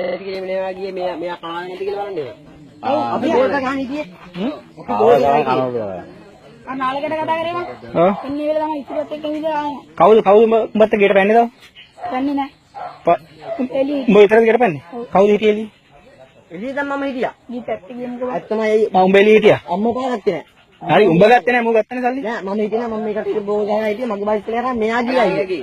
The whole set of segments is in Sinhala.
කියලා ගියේ මෙයා මෙයා කාලා නැති කියලා බලන්න ඒවා. ඔව් අපි බෝල් එක ගහන හිටියේ. අපි බෝල් එක ගහන අර නාලකට කතා කරේ මං. ඔව්. එන්නේ වෙල තමයි ඉස්සරහත් එක්ක ඉඳලා ආවේ. කවුද කවුද උඹත් එක්ක ගේට පැන්නේ තව? පැන්නේ නෑ. එළිය. උඹ විතරද ගේට පැන්නේ? කවුද හිටියේ එළියේ? එළිය දැන් මම හිටියා. ගිහින් පැත්තේ ගියමුකෝ. ඇත්තම ඒ මම උඹ එළියේ හිටියා. අම්මා පා ගත්තේ නෑ. හරි උඹ ගත්තේ නෑ මූ ගත්තනේ සල්ලි. නෑ මම හිටියේ නෑ මම මේ කට්ටිය බෝල් ගහලා හිටියේ මගේ බයිසිකලේ අරන් මෙයා ගියා ඊයේ.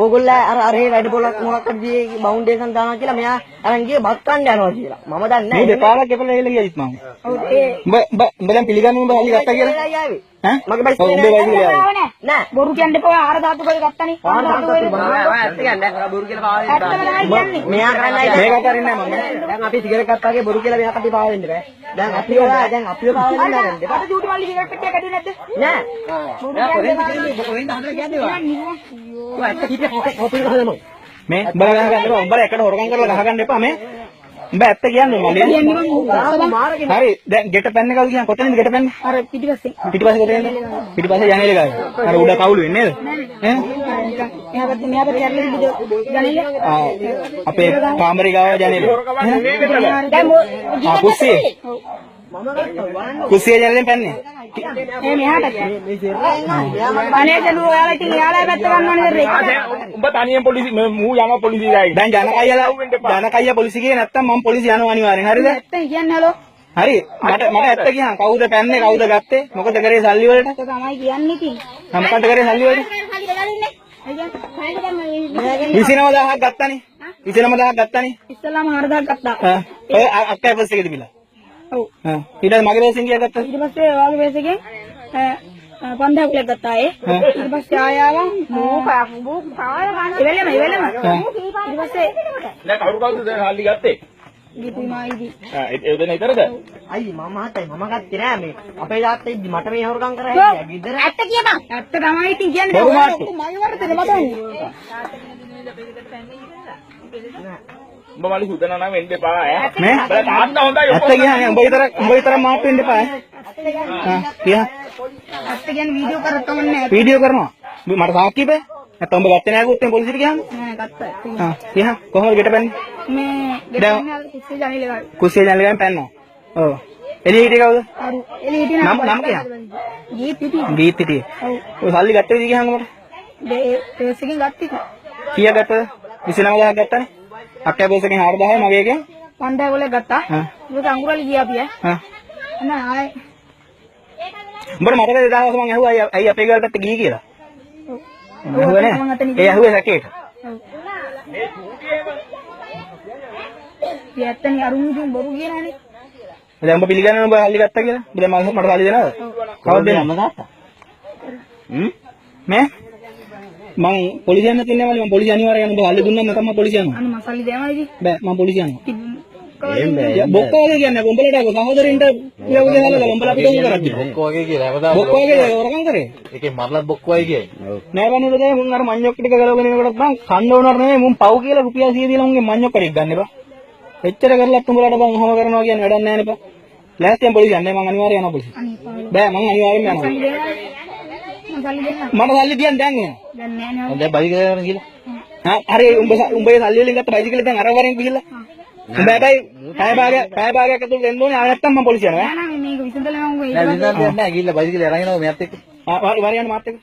ඕගොල්ලෝ අර අර ඒ වැඩ පොලක් මොකක් හරි ගියේ බවුන්ඩේෂන් දානවා කියලා මෙයා අරන් ගියේ බත් කන්න යනවා කියලා. මම දන්නේ නෑ. මේ දෙපාරක් එපලා එළිය ගියා ඉත් මම. ඔව් ඒ උඹ උඹ උඹ දැන් පිළිගන්නේ උඹ සල්ලි ගත්තා කියලා? ආවේ. ඈ? මගේ බයිසිකලේ ඔව් උඹේ බයිසිකලේ ආවේ. ආවේ නෑ. නෑ. බොරු කියන්න එපා. ආර ධාතු කොයි ගත්තනේ. ආර ධාතු කොයි ඇත්ත කියන්නේ බොරු කියලා පාවා ඇත්තම තමයි කියන්නේ. මෙයා කරන්නේ මේක අතරින් නෑ මම. දැන් අපි සිගරට් ගත්තා වගේ බොරු කියලා මෙයා අපි පාවා දෙන්න බෑ. දැන් අපි ඔයා දැන් අපිව පාවා දෙන්න හදන්න එපා. අර චූටි මල්ලි සිගරට් පෙට්ටියක් ඇදුවේ නැද්ද? නෑ. බොරු කියන්න එපා. කොහෙන්ද හදලා කියන්නේ ඔයා? නිකන් ඔය ඇත්ත කීපේ කොපි ගහලා මං. මේ උඹලා ගහ ගන්න එපා. උඹලා එකට හොරකම් කරලා ගහ ගන්න එපා මේ. උඹ ඇත්ත කියන්නේ මල්ලි. කියන්නේ මං මාරගෙන හරි දැන් ගෙට පැන්නේ කවුද කියන්නේ? කොතනින්ද ගෙට පැන්නේ? අර පිටිපස්සේ. පිටිපස්සේ කොතනින්ද? පිටිපස්සේ ජනේලෙ ගාවේ. අර උඩ කවුළු වෙන්නේ නේද? ඈ? නිකන් එහා පැත්තේ මෙහා පැත්තේ ඇරලා තිබ්බ ජනේලෙ. ආ අපේ කාමරේ ගාව ජනේලෙ. දැන් ආ කුස්සියේ. ඔව්. මම ගත්තා බලන්න. කුස්සියේ ජනේලෙන් පැන්නේ. ඒ මෙහා පැත්තේ. මේ සෙරලා එනවා. අනේ චලු ඔයාලා ඉතින් එයාලා පැත්ත ගන්නවනේ ඉතින්. උඹ තනියෙන් පොලිසි මූ යනවා පොලිසිය ගායි. දැන් ජනකයියලා ජනකයියා පොලිසිය ගියේ නැත්තම් මම පොලිසිය යනවා අනිවාර්යෙන්. හරිද? ඇත්ත කියන්නේ හලෝ. හරි මට මට ඇත්ත කියහන් කවුද පැන්නේ කවුද ගත්තේ මොකද කරේ සල්ලි වලට? ඒක තමයි කියන්නේ ඉතින්. ආ, මොකද කරේ සල්ලි වලට? සල්ලි බෙදාලා ඉන්නේ. ඒ කියන්නේ 29000ක් ගත්තනේ. 29000ක් ගත්තනේ. ඉස්සෙල්ලාම 4000ක් ගත්තා. ආ ඔය අක්කා පර්ස් එකේ තිබිලා. ඔව්. ආ ඊට පස්සේ මගේ පර්ස් එකෙන් කීයක් ගත්තද? ඊට පස්සේ ඔයාගේ පර්ස් එකෙන් 5000 කුලයක් ගත්තා ඒ. ඊට පස්සේ ආය ආවා මෝ කා ඉවෙලම ඉවෙලම. ඊට පස්සේ දැන් කවුරු කවුද දැන් සල්ලි ගත්තේ? ගිපුයි මායිදි. ආ ඒ දෙන්න විතරද? අයියේ මම හතයි මම ගත්තේ නෑ මේ අපේ තාත්තා ඉද්දි මට මේ හොරකම් කරා හිටියා ගෙදර. ඇත්ත කියපන්. ඇත්ත තමයි ඉතින් කියන්නේ. බොරු මාට්ටු. මගේ වරදද මට. උඹ මලි සුදනා නම් වෙන්න එපා ඈ. මේ උඹලා තාත්තා හොඳයි ඇත්ත කියහන් උඹ විතරක් උඹ විතරක් මාට්ටු වෙන්න එපා ඈ. ආ කියහන් ඇත්ත කියන්නේ වීඩියෝ කරත් කමක් නෑ. වීඩියෝ කරනවා. මට සාක්ෂි බෑ. නැත්තම් උඹ ගත්තේ නෑ කිව්වොත් එහෙනම් පොලිසියට ගියාම. නෑ ගත්තා. ආ කියහන් කොහොමද ගෙට පැන්නේ? මේ ගෙදර ඉන්න කුස්සිය ජනේලෙ ගාවේ. කුස්සිය ජනේලෙ ගාවෙන් පැන්නා. ඔව්. එළිය හිටියේ කවුද? අරු එළිය හිටියේ නම නම කියහන්. ගීත් හිටියේ. ගීත් හිටියේ. ඔව්. ඔය සල්ලි ගත්ත විදිහ කියහන් මට. ඒ පර්ස් එකෙන් ගත්ත ඉතින්. කීයක් ගත්තද? 29000ක් ගත්තනේ. අක්කා පර්ස් එකෙන් 4000යි මගේ එකෙන් 5000 ගොලක් ගත්තා. ආ. ඊට පස්සේ අඟුරලි ගියා අපි ඈ. ආ. නෑ ආයේ. උඹට මතකද එදා දවසේ මං ඇහුවා ඇයි ඇයි අපේ ගෙවල් පැත්තේ ගියේ කියලා? ඔව්. ඇහුවේ නෑ. ඒ ඇහුවේ සැකේට. ඔව්. ඉතින් ඇත්තනේ අරුන් ඉතින් බොරු කියනවනේ. දැන් උඹ පිළිගන්නව උඹ සල්ලි ගත්තා කියලා? උඹ දැන් මට සල්ලි දෙනවද? කවද්ද දෙන්නේ? අම්මා තාත්තා. හ්ම්? මේ මං පොලිසිය යන්න තින්නේ මල්ලි මං පොලිසිය අනිවාර්යෙන් යනවා. උඹ සල්ලි දුන්නා නැත්නම් මං පොලිසිය යනවා. අනේ මං සල්ලි දෙනවා ඉතින්. බෑ මං පොලිසිය යනවා. කවද බොක්ක වගේ කියන්නේ උඹලට සහෝදරින්ට කියවගේ හලලා උඹලා අපි කොහොම කරන්නේ? බොක්ක වගේ කියලා හැමදාම බොක්ක වගේ හොරකම් කරේ. එකේ මරලත් බොක්ක වගේ කියයි. නෑ බන්නේ දැන් මුන් අර මඤ්ඤොක්ක ටික ගලවගෙන එනකොටත් බං කන්න ඕනවට නෙමෙයි මුන් පව් කියලා රුපියල් 100 දීලා මුන්ගේ මඤ්ඤොක්ක ටික ගන්න එපා. එච්චර කරලත් උඹලට බං ඔහොම කරනවා කියන්නේ වැඩක් නෑ නේ බං. ලෑස්තියෙන් පොලිසිය යන්නේ මං අනිවාර්යයෙන් යනවා පොලිසිය. අනේ පාවල. බෑ මං අනිවාර්යෙන්ම යනවා. සල්ලි දෙනවා. මං සල්ලි දෙන්නම්. මට සල්ලි තියන්න දැන් එනවා. දැන් නෑ නේ. දැන් බයිසිකල් කරන් ගිහලා. හා හරි උඹ උඹ ඒ සල්ලි වලින් ගත්ත බයිසිකලේ දැන් අර වරෙන් ගිහිල්ලා. උඹ හැබැයි පැය භාගයක් ඇතුළත එන්න ඕනේ. ආ නැත්තම් මං පොලිසිය යනවා ඈ. නෑ නෑ මේක විසඳලා මං නෑ විසඳන්න දෙයක් නෑ ගිහිල්ලා බයිසිකල් අරන් එනවා මෙයාත් එක්ක. ආ වරෙන් යන්න මාත් එක්ක.